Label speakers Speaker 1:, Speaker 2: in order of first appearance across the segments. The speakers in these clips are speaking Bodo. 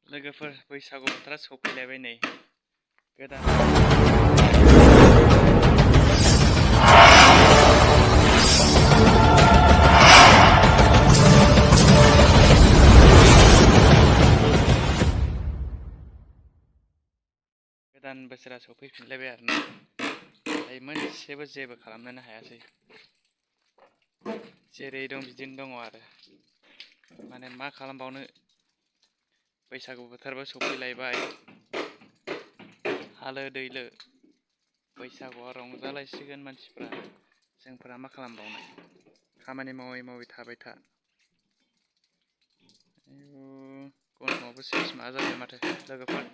Speaker 1: लोगोफोर बैसागु बोथोरा सफैलायबाय नै गोदान बोसोरा सफैफिनलायबाय आरोना दायो मोनसेबो जेबो खालामनोनो हायासै जेरै दं बिदिनो दङ आरो माने मा खालामबावनो बैसागु बोथोरबो सफैलायबाय हालो दैलो बैसागुआव रंजालायसिगोन मानसिफ्रा जोंफोरा मा खालामबावनो खामानि मावै थाबाय था गन्थंआवबो सिप्स मा जाबाय माथो लोगोफोर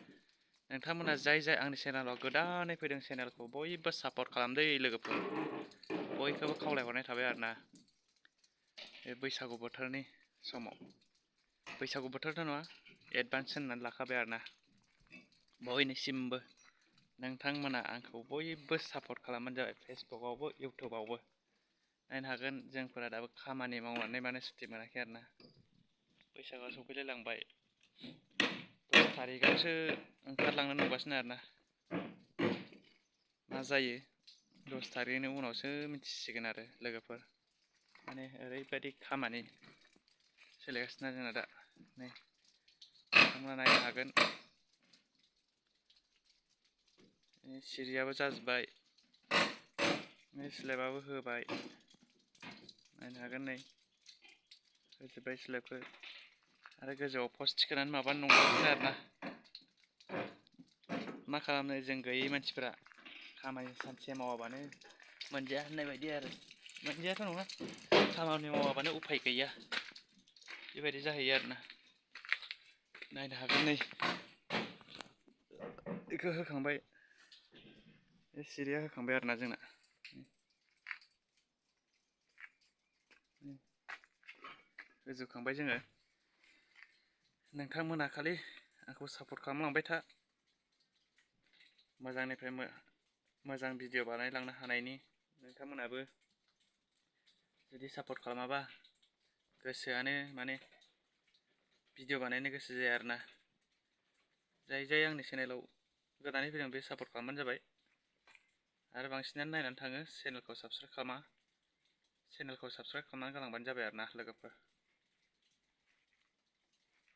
Speaker 1: नोंथांमोना जाय आंनि चेनेलाव गोदानै फैदों चेनेलखौ बयबो सापर्ट खालामदै लोगोफोर बयखौबो खावलायहरनाय थाबाय आरोना बे बैसागु बोथोरनि समाव बैसागु बोथोरथ' नङा एडभान्स होननानै लाखाबाय आरोना बयनिसिमबो नोंथांमोना आंखौ बयबो सापर्ट खालामबानो जाबाय फेसबुकआवबो इउट्युबआवबो नायनो हागोन जोंफोरा दाबो खामानि मावनानै माने सुटि मोनाखै आरोना बैसागुआ सफैलायलांबाय 10 थारिखआवसो ओंखारलांनो नंगासिनो आरोना मा जायो 10 थारिखनि उनावसो मिथिसिगोन आरो लोगोफोर माने ओरैबायदि खामानि सोलिगासिनो जोंना दा नै नोंथांमोना नायनो हागोन सिरियाबो जाजोब्बाय स्लेबाबो होबाय नायनो हागोन नै होजोब्बाय स्लेबखौ आरो गोजौआव पस्ट थिखोनानै माबानो नंगासिनो आरोना मा खालामनो जों गैयै मानसिफोरा खामानि सानसे मावाबानो मोनजाया होननाय बायदि आरो मोनजायाथ' नङा खामानि मावाबानो उफाय गैया बेबायदि जाहैयो आरोना नायनो हागोन नै बेखौ होखांबाय सिरिया होखांबाय आरोना जोंना होजोबखांबाय जोङो नोंथांमोना खालि आंखौ सापर्ट खालामलांबाय था मोजांनिफ्राय मोजां भिडिअ बानायलांनो हानायनि नोंथांमोनाबो जुदि सापर्ट खालामाबा गोसोआनो माने भिडिअ बानायनो गोसो जाया आरोना जाय आंनि चेनेलाव गोदानै फैदों बे सापर्ट खालामबानो जाबाय आरो बांसिनानो नायनानै थाङो चेनेलखौ साबस्क्राइब खालामनानै गालांबानो जाबाय आरोना लोगोफोर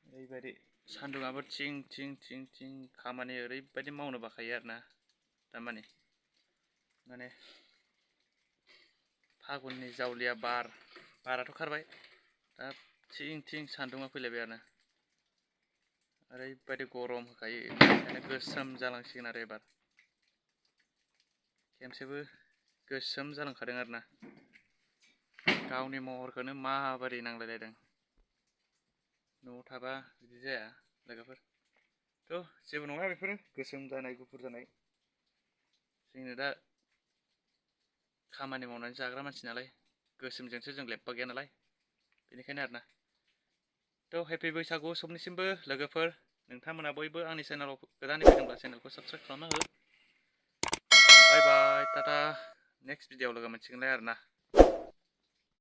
Speaker 1: ओरैबायदि सान्दुङाबो थिं खामानि ओरैबायदि मावनो बाखायो आरोना दामानि माने फागुननि जावलिया बाराथ' खारबाय दा थिं सान्दुङा फैलायबाय आरोना ओरैबायदि गरम होखायो ओंखायनो गोसोम जालांसिगोन आरो एबार खेमसेबो गोसोम जालांखादों आरोना गावनि महरखौनो माबोरै नांलायलायदों न'आव थाबा बिदि जाया लोगोफोर थ' जेबो नङा बेफोरो गोसोम जानाय गुफुर जानाय जोंनो दा खामानि मावनानै जाग्रा मानसि नालाय गोसोमजोंसो जों लेप्पा गैया नालाय बेनिखायनो आरोना थ' हेपि बैसागु सबनिसिमबो लोगोफोर नोंथांमोना बयबो आंनि चेनेलाव गोदानै फैदोंब्ला चेनेलखौ साबस्क्राइब खालामना हो बाय टाटा नेक्स्ट भिडिअआव लोगो मोनसिगोनलाय आरोना